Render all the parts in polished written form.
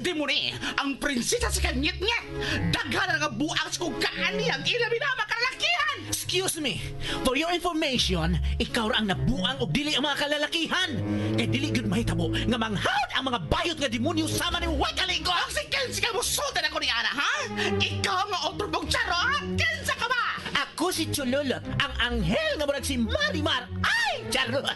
Demoni, ang prinsesa sa kangit-ngit. Daghan nga buang sa kong kaani ang ilabi na makalalakihan. Excuse me, for your information, ikaw ra ang nabuang og dili ang mga kalalakihan. Kay dili gyud mahitabo nga manghawd ang mga bayot nga demonyo sama ni way kalingo. Ang si Kensi ka musultan ako ni Ana, ha? Ikaw nga otro mong charot? Kinsa ka ba? Ako si Chululot, ang anghel nga murag si Marimar. Ay, charot!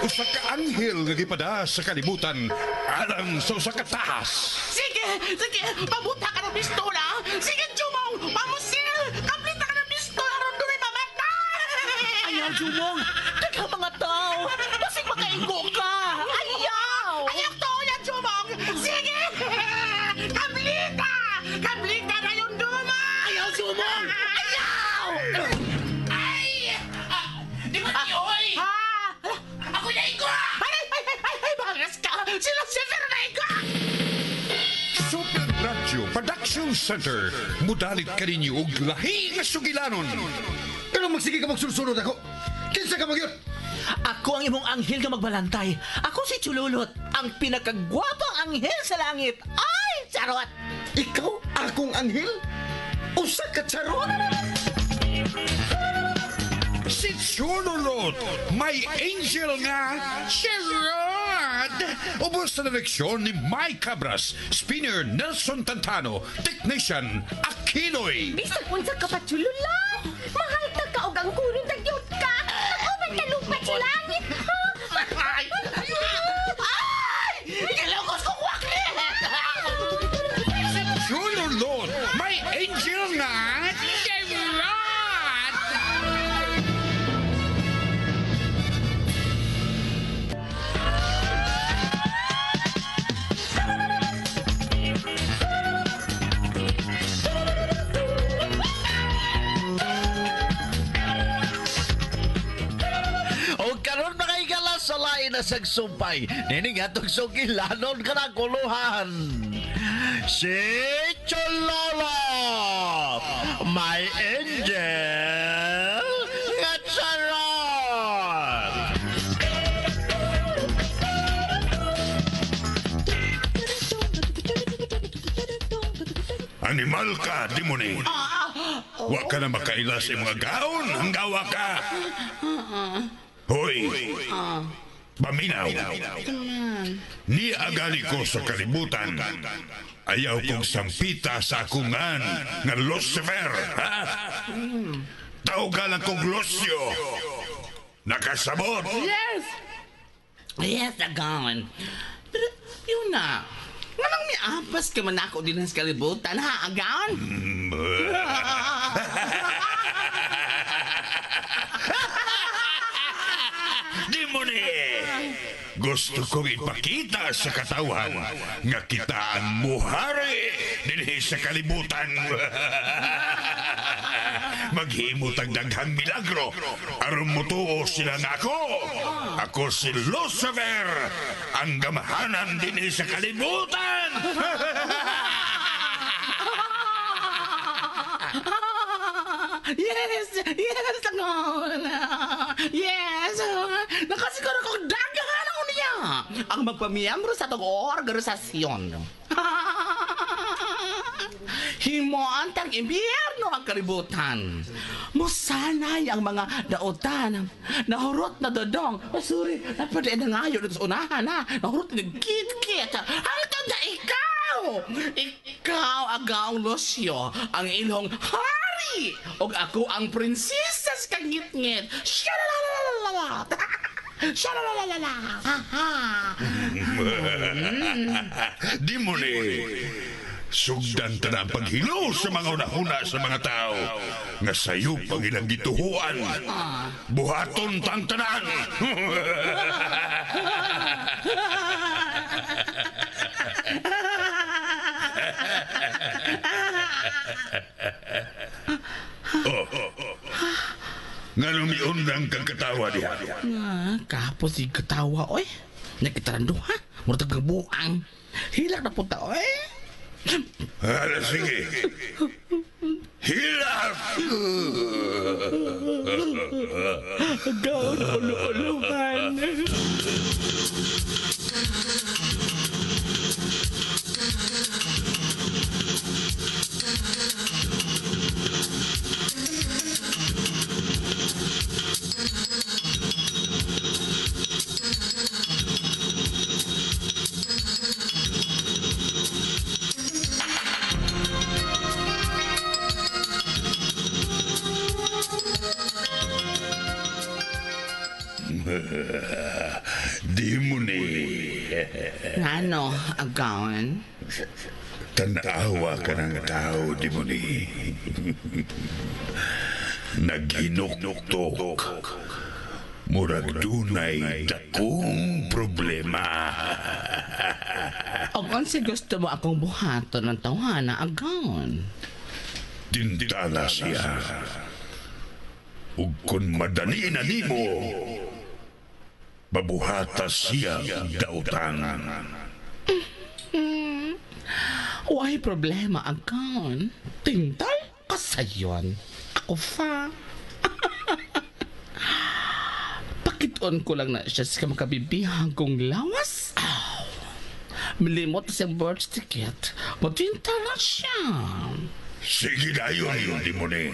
Usa ka anghel nga gipada sa kalibutan alang sa usa ka tahas. Sige, sige, pabuta ka ng pistola. Sige, Jumong, pamusil, kaplita ka ng pistola, aron dunay mamatay. Ayaw, Jumong! Daghang mga tao! Basig makaigo ka! Ayaw! Ayaw to, yan, Jumong! Sige! Kablita! Kablita na yung duma! Ayaw, Jumong! Ayaw! Ay! Di ba oy? Ha? Ako naigo! Ay, ay, ay, ay, ay, bangas ka! Sila si Fer naigo! Super Radio Production Center. Mudalit kaninyo og lahi nga sugilanon. Pero magsige ka magsulsunod ako. Kinsa ka magyot? Ako ang imong anghel nga magbalantay. Ako si Chululot, ang pinakagwapang anghel sa langit. Ay, charot! Ikaw akong anghel? Usa ka charot? Si Chululot, may angel nga charot! Ubos sa direksyon ni Mike Cabras, spinner Nelson Tantano, technician Aquinoy. Bisag unsa ka pa, Chululot! Mahal ta ka og ang kunin ta gyud ka! Ako man talupat sa langit! Ay! Ay! Gilugos ko kwakli! Si Chululot, may angel nga charot! O karon mga higala sa lain na sagsumpay, nining atong sugilanon ka na kuluhan. Si Chololo, my angel, nga charot! Animal ka, demoni. Wa ka na makaila sa mga gaon, hanggawa ka. Hoy, paminaw. Ni agali ko sa kalibutan. Ayaw kong sampita sa akungan nga Lucifer, ha? Tawag lang kong Lucio. Nakasabot. Yes! Yes, agawan. Pero, yun na. Nganong miapas ka man ako din sa kalibutan, ha, agawan? Demoni! Gusto kong ipakita sa katawan nga kita ang muhari dinhi sa kalibutan. Maghimo tag daghang milagro aron motuo sila nga ako. Ako si Lucifer, ang gamahanan dinhi sa kalibutan. Yes! Yes, agawan! Yes! Nakasiguro kong daghan ako niya! Ang magpamiyembro sa atong organisasyon. Himoan tang impyerno ang kalibutan. Musanay ang mga dautan. Nahurot na dodong. Oh, sorry, napadain na ngayon dito sa unahan, ha. Nahurot na git-git. Hangtod na ikaw! Ikaw, agaong Lucio, ang ilong hari! Og ako ang prinsesa sa kangit-ngit. Shalalalalala! Shalalalalala! Ha ha! Demoni! Sugdan ta na ang paghilo sa mga unahuna sa mga tao nga sayo pang ilang gituhuan. Buhaton tang tanan. Oh. Nga miundang kang katawa diha. Kapos si katawa, oy. Nagkitaran ha? Murag buang. Hilak na punta, oy. Hala, sige. Hilak! Gaon, ulo-uluhan. Demony. Ngano, agawan? Tanawa ka ng tao, Demony. Naghinuktok. Murag dunay dakong problema. Og unsa gusto mo akong buhaton ng tawhana, agawan? Tintala siya. Ug kung madali na nimo, mabuhata siya og dautan. Why problema, agawan? Tintal kasayon. Ako fa. Pakiton ko lang na siya sa makabibihang kong lawas. Aw. Milimot siyang birth ticket. Matintal na siya. Sige dayon, Demony.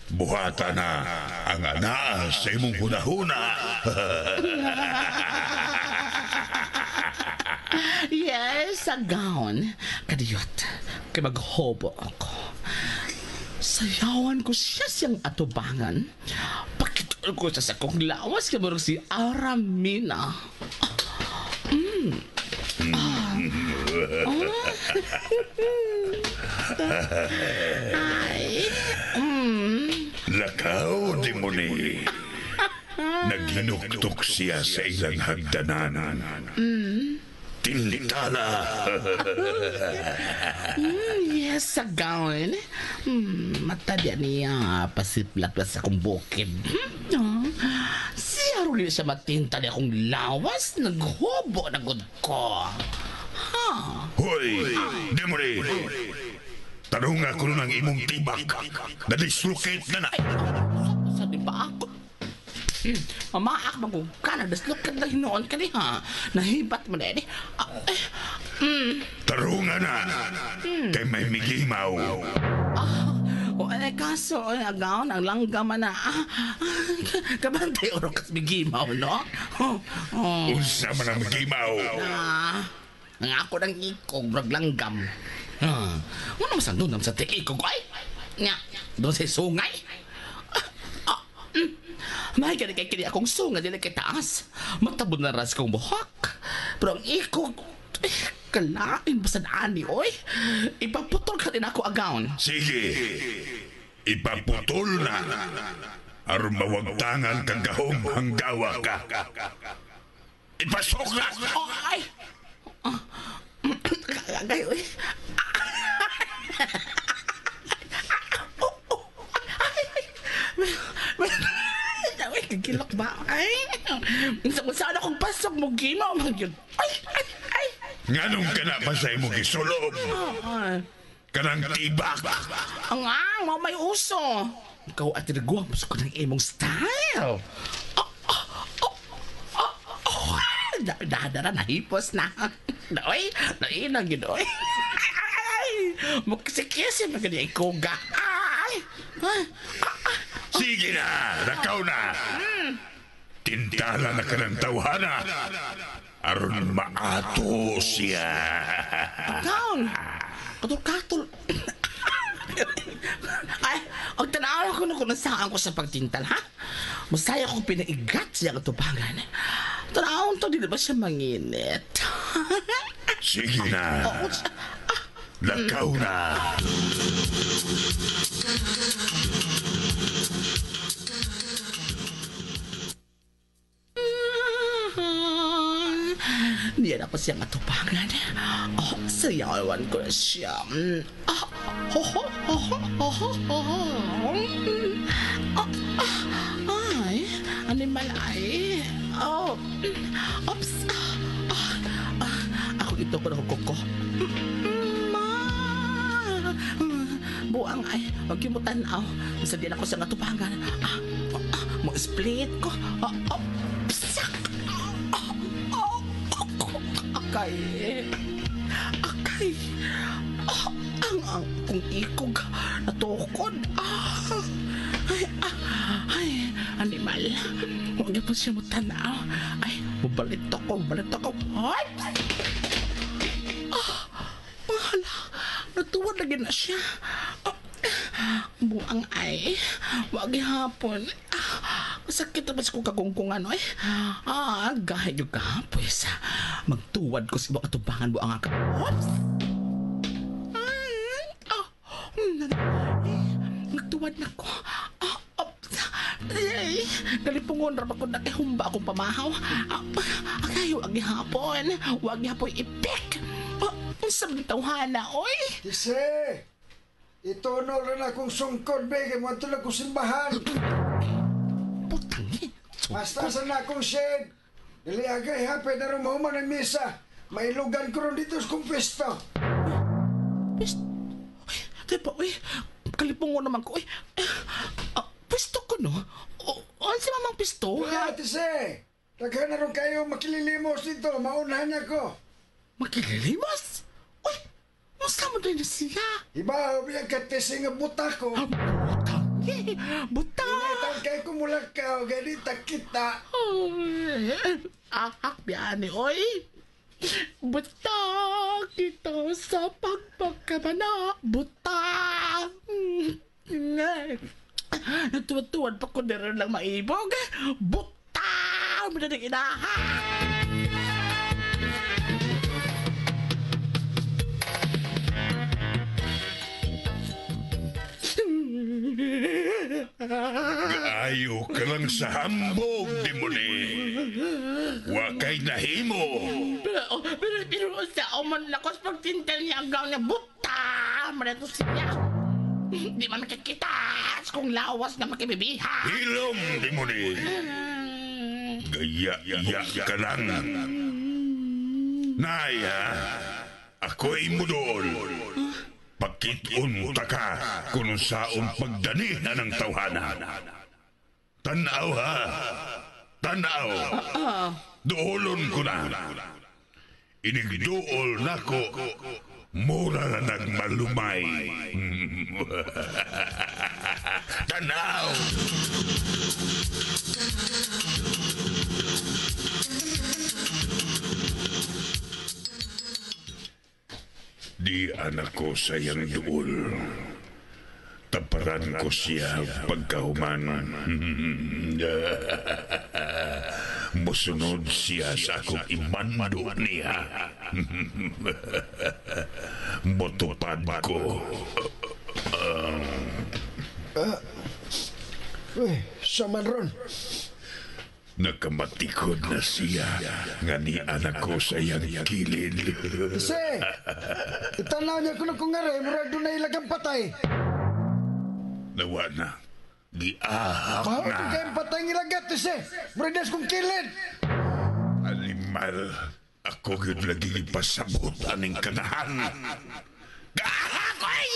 Buhata na ang anaa sa imong hunahuna. Yes, agaon. Kadiyot, kay maghobo ako. Sayawan ko siya siyang atubangan. Pakitol ko siya sa kong lawas kay murag si Aramina. Ay. Lakaw, Demony. Naghinuktok siya sa ilang hagdanan. Tintala. Yes, agaon. Mata diya niya. Pasiplak na sa akong bukid. Siya rin siya matinta niya akong lawas. Naghobo na gud ko. Ha? Hoy, Demony. Tanong ako ng imong tibak. Na-dislocate na na. Sa di ba ako? Mamaak magug ka na dislocate na hinoon ka ni ha. Nahibat mo na eh. Tarunga na. Kay may migimaw. O eh, kaso, eh, agaon, ang langgam na. Kabantay oro kas migimaw, no? Oh, oh. Unsa man ang migimaw. Ang ako ng ikog, rag langgam. Ano man doon sa tiikog, ay? Nga, doon sa sungay? May gani kay kini akong sungay, dili kay taas. Matabon na ras kong buhok. Pero ang ikog, kalain basta ani, oy. Ipaputol ka din ako agaon. Sige. Ipaputol na. Aron mawagtangan kang gahom hanggawa ka. Ipasok na! Oh, ay! Agay, oy. Ay, kagilok ba? Ay! Saan akong pasok mo, gimaw, man yun. Ay, ay, ay! Nganong ka na pa sa imong gisulob? Kanang tibak! Ang ang, may uso. Ikaw at tiriguan mo sa kanang imong style. Oh. Dadara, nahipos na. Oy, nainang yun, oy. Ay, magkisikisi, maganda ikuga. Ay, ay, Sige na, lakaw na. Tintala na ka ng tawhana. Aron maato siya. Down! Katol-katol. Ay, ang tanaw ko na kung nasaan ko sa pagtintal, ha? Masaya kong pinaigat siya ang tubangan. Tanaw to, di na ba siya manginit? Sige na, lakaw na. Niyan ako siyang atubangan. Oh, sayawan ko na siya. Ah, ho, ho, ho, ho, ho, ho, ho. Ah, ah, ay, animal ay. Oh, oops. Ako ito ko na kuko. Ma, buang ay, wag yung mo tanaw. Basta di na ako siyang atubangan. Mo split ko. Ah, psak. Akay. Akay. Ang kung ikog natukod. Ay, ay, animal. Huwag niyo po siya mo tanaw. Ay, mabalit ako, mabalit ako. Ay! Hala, natuwa na gina siya. Buang ay, wag hapon. Masakit na ba sa kong kagungkungan, oy? Ah, gahay yung ka, pues. Magtuwad ko sa ibang atubangan mo ang aka. Oops! Ay, ah, nagtuwad na ko. Ah, oops. Ay, kalipungon ra ba ko nakihumba akong pamahaw. Ah, akayo ang gihapon. Wag gihapon ipik. Ah, unsa man tawhana, oy? Tise! Ituno rin akong sungkod, be. Kaya mo ito lang kong simbahan. Putang eh. Basta sa na akong shed. Dili agay ha, pwede rin mahuman ang misa. Mailugan ko rin dito sa kong pwesto. Pwesto? Uy, di ba, uy, kalipungon naman ko, uy. Pwesto ko, no? O, si mamang pwesto? Wala, Tise! Daghan na rin kayo makililimos dito. Maunahan niya ko. Makililimos? Uy, unsa mo din na siya? Iba, biya ka, Tise, nga buta ko. Ah, butang, eh, butang. Ingatan kayo kumulakaw, ganita kita. Ay, ahak biyani, oy. Buta kita sa pagpagkamana. Buta. Natuwad-tuwad pa ko na rin lang maibog. Buta! Madaling inaha! Gaayo ka lang sa hambog, demoni. Wa kay nahimo. Pero sa uman na ko sa pagtintal niya ang gaw niya, buta! Manato siya. Di man makikita kung lawas na makibibiha. Hilom, demoni. Gaya-ya ka lang. Nay, ha? Ako'y mudol. Pakit-unta ka kung saon pagdani na ng tawhana. Tanaw, ha? Tanaw. Duolon ko na. Inigduol nako. Mura na nagmalumay. Tanaw! Di anak ko sa iyang duol. Taparan ko siya pagkahuman. Musunod siya sa akong imando niya. Motupad ko. Uy, sa man ron. Nakamatikod na siya nga ni anak ko sa iyang kilid. Tise! Itanaw niya ko na kung nga murag doon na ilagang patay. Nawa na. Giahak Mahaw na. ko kayong patay ng ilagat, Tise! Murag das kong kilid! Animal, ako gyud lagi ipasabot aning kanahan. Gaahak, oy!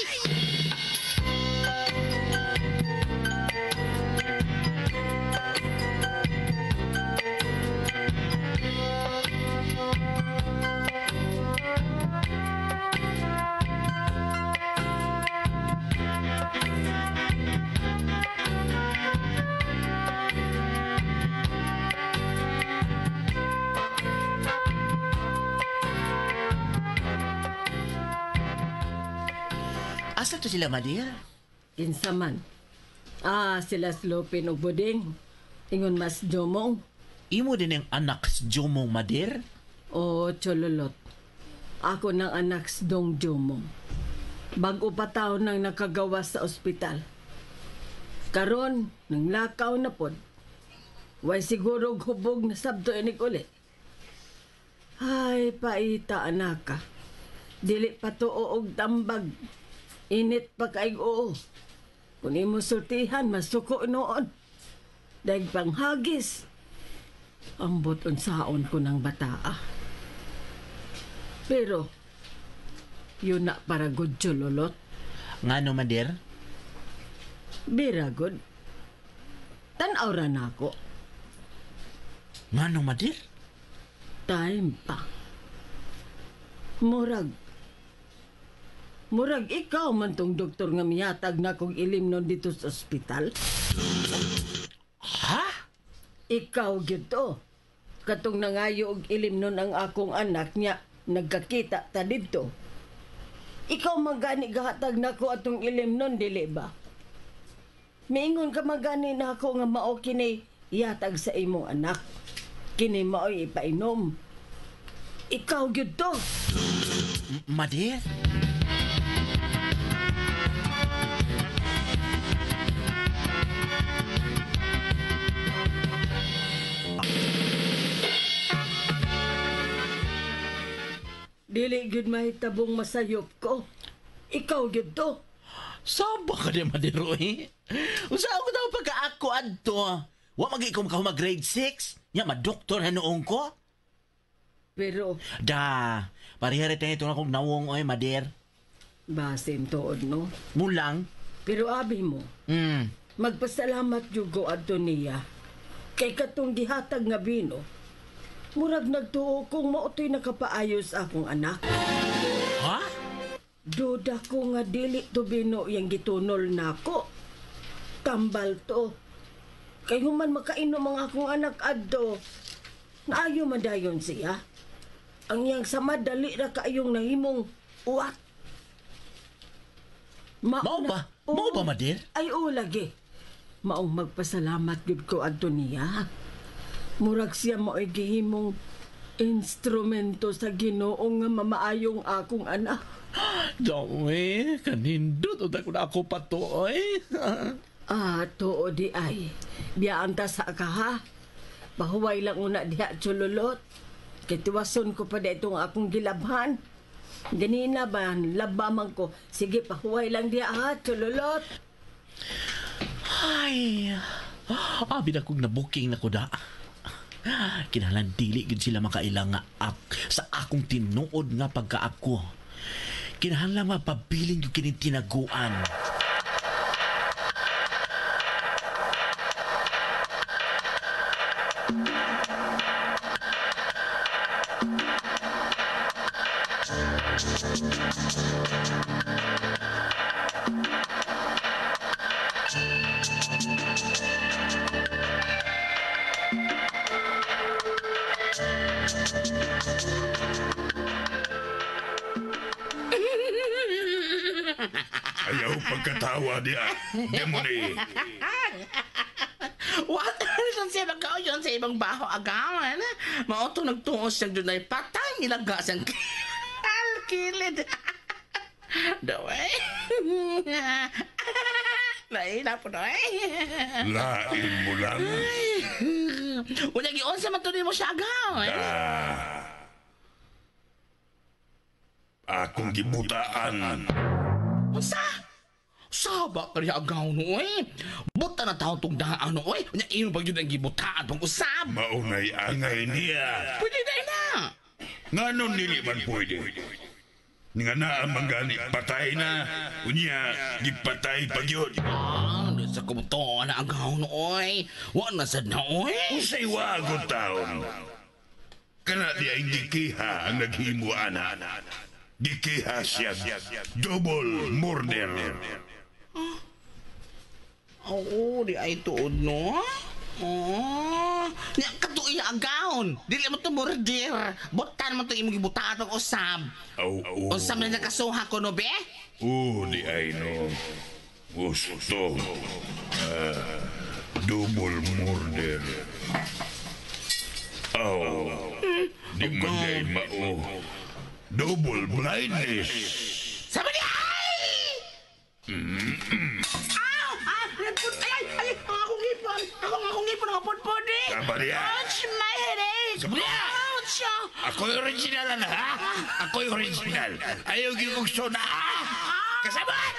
Asa to sila, Madir? Kinsa man. Ah, sila Slopin og Buding. Ingon mas Jomong Imo din ang anak sa Jomong, Madir? o Chololot. Ako ng anak sa Dong Jomong. Bago pa taon nang nakagawa sa ospital. Karon, nang lakaw na pod. Way siguro hubog na sabto inig uli. Ay, paita anaka. Dili pa tuo og tambag. Init pa kaig oo. Kung imo sultihan, masuko noon. Daig panghagis. Ambot unsaon ko ng bataa. Pero, yun na para good lolot. Ngano, Madir? Bira good. Tanaw ra na ako. Ngano, Madir? Time pa. Murag. Murag ikaw man tong doktor nga miyatag na kong ilim nun dito sa ospital. Ha? Ikaw gyud to. Katong nangayo og ilim nun ang akong anak niya, nagkakita ta didto. Ikaw man gani gahatag nako atong ilim nun, dili ba? Miingon ka man gani na ako nga mao kini Ihatag sa imong anak. Kini mao'y ipainom. Ikaw gyud to. Madir? Dili gyud mahitabong masayop ko. Ikaw gyud to. Saba ka di, Madir, eh. Usa ako daw pagka-ako adto. Wa magi ko makahuma grade 6. Nya, madoktor na noong ko. Pero Da, parehare tayo ito na kong nawong, oy, Madir. basin tuod no. Mulang. Pero abi mo, magpasalamat jud ko adto niya. Kay katong gihatag nga bino, murag nagtuo kong mao to'y nakapaayos akong anak. Ha? Duda ko nga dili to bino yang gitunol nako. Tambal to. Kay human makainom ang akong anak adto. Naayo man dayon siya. Ang iyang sama dali ra kaayong nahimong uwat. Mao ba? Mao ba, Madir? Ay, oo lagi. Maong magpasalamat gyud ko adto niya. Murag siya mao'y gihimong instrumento sa Ginoo nga mamaayong akong anak. Dawe, kanindot o ko na ako pa to, oy. Ah, tuo di ay. Biyaan ta sa ka ha. Pahuway lang una diha chululot. Kay tuwason ko pa di itong akong gilabhan. Ganina ba, laba man ko. Sige, pahuway lang diha ha, chululot. Ay, abi na kong nabuking na ko da. Kinahanglan dili gyud sila makaila nga sa akong tinuod nga pagkaako. Kinahanglan mapabilin gyud kining tinaguan. Ayaw pagkatawa diya, demoni. What? Siya magkauyon sa ibang baho agawan. Mao to nagtuos siyang dunay patay ilaga siyang kilid. Dawe. Lain po doy. Lain mo lang. Unya giunsa man to nimo siya agawan. Akong gibutaan. Unsa? Saba ka niya agaw no oy. Buta na taon tong daan no oy. Unya imo pag yun ang gibutaan tong usab. Maunay angay niya. Pwede na na. Nganon dili man pwede. Nga naa man gani patay na. Unya gipatay pag yun. Ah, di sa kumuto na agaw no oy. Wa na sad na oy. Usay wago taon. Kana di ay gikiha ang naghimo ana. Gikiha siya double murder. Oo, di ay tuod no. Oh, nya katuiya agaon. Dili mo to murder. Butan mo to imong gibutaan pag usab. Oo. Usab na nakasuha ko no be? Oo, di ay no. Gusto. Double murder. Aw. Di man di ay mao. Double blindness. Sabi niya ay! Aw! Ah! Ay! Ay! Ay! Ang akong ngipon! Akong ngipon! Ang pudpud eh! Sabi niya. Ouch! My headache! Sabi niya. Ouch! Ako'y original na, ha? Ako'y original. Ayaw gyud kong sona, ha? Kasabot!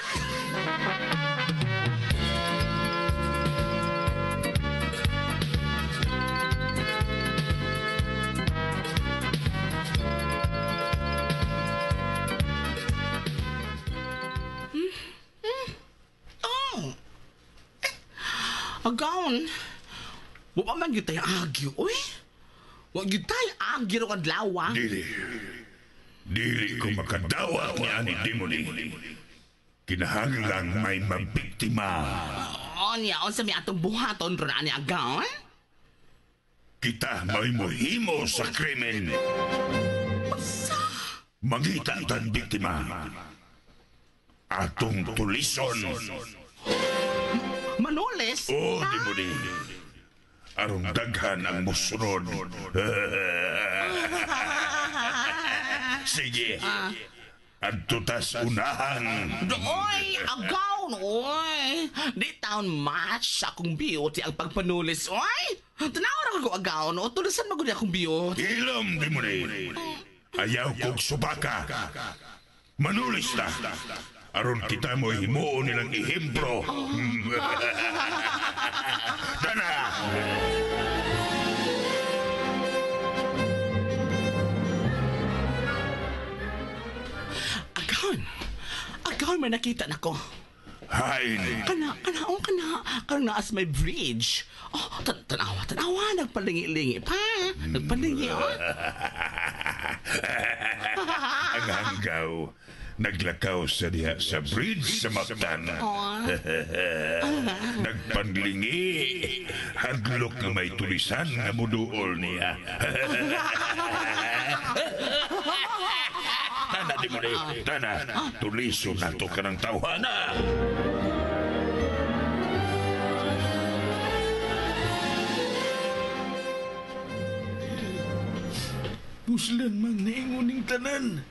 Oh! Agaon! Wa pa man gyud tayo agyo, uy! Wa gyud tayo agyo ro adlaw, ah. Dili. Dili ko makadawat ni ani demoni. Kinahanglang may mabiktima. Oo niya, unsa may atong buhaton ron ani agaon? Kita may mohimo sa krimen. Mangita tan biktima. Atong tulison. Manoles? Oh, demoni. Aron daghan ang musunod. Sige. Adto tas unahan. Oy, agaw, oy. Di taon match sa akong beauty ang pagpanulis, oy. Tanaw ra ko agaw, no. Tulisan mo gud akong beauty. Ilom di mo ni. Ayaw kog subaka. Manulis ta. Aron kita mo himuon nilang ehemplo. Dana! Agaw. Agaw may nakita nako. Hain. Kana, kana, oh, kana. Kana naas may bridge. Oh, tanawa, tanawa. Nagpalingi-lingi pa. Nagpalingi, oh. Ang hanggaw. Naglakaw sa diha sa bridge sa Mactan. Nagpanlingi. Hadlok nga may tulisan nga muduol niya. Tana di mo ni. Tana. Tuliso na to ka ng tawhana. Puslan man niingon ning tanan.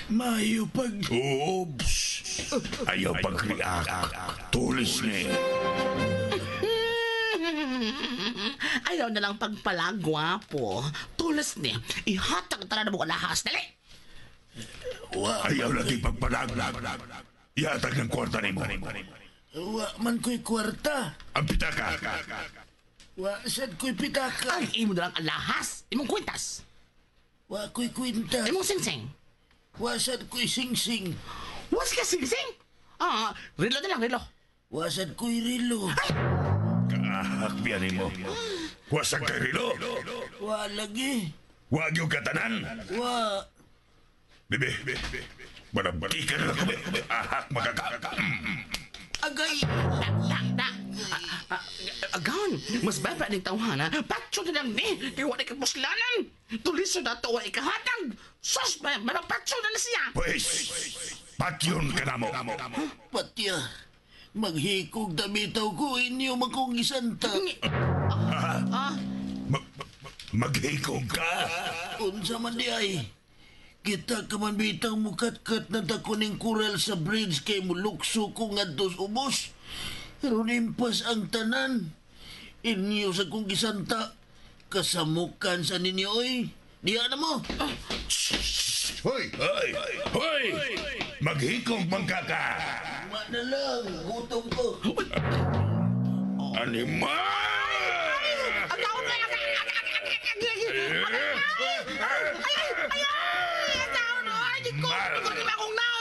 Maayo pag... Oops! Ayaw pag-react. Tulis ni. Ayaw na lang pagpalagwapo. Tulis ni. Ihatag tara na mo alahas. Dali! Ayaw lagi pagpalag. Ihatag ng kwarta nimo. Wa man ko'y kwarta. Ang pitaka. Wa sad ko'y pitaka. Ang imo na lang alahas. Imong kwintas. Wa ko'y kwintas. Imong singsing. Wa sad ko'y singsing. Was ka singsing? Ah, relo na lang, relo. Wa sad ko'y relo. Kaahak biya nimo. Wasag kay rilo. Wa lagi. Wa gyud katanan. Wa. Bebe. Barabati ka na lang. Ahak makaka. Agay. Tak, tak. Agan, mas baba ning tawhana. Patso na lang ni. Kaya wala kapuslanan. Tuliso na to, wala ikahatag. Sus, manapatso na na siya. Pwes, patyon ka na mo. Patya. Maghikog damitaw ko inyo makong isanta. Maghikog ka? Unsa man di ay. Kita ka man bitang mukatkat na dako ning kural sa bridge kay mulukso ko ngadto sa ubos. Pero nimpas ang tanan. Inyo sa kong gisanta. Kasamukan sa ninyo oy. Diya na mo. Hoy! Hoy! Hoy! Maghikog man ka ka! Ma na lang. Gutom ko. Animal! Agaw na! Ay! Ay! Ay! Ay! Ay! Agaw na! Ay! Di ko! Di ko akong naon!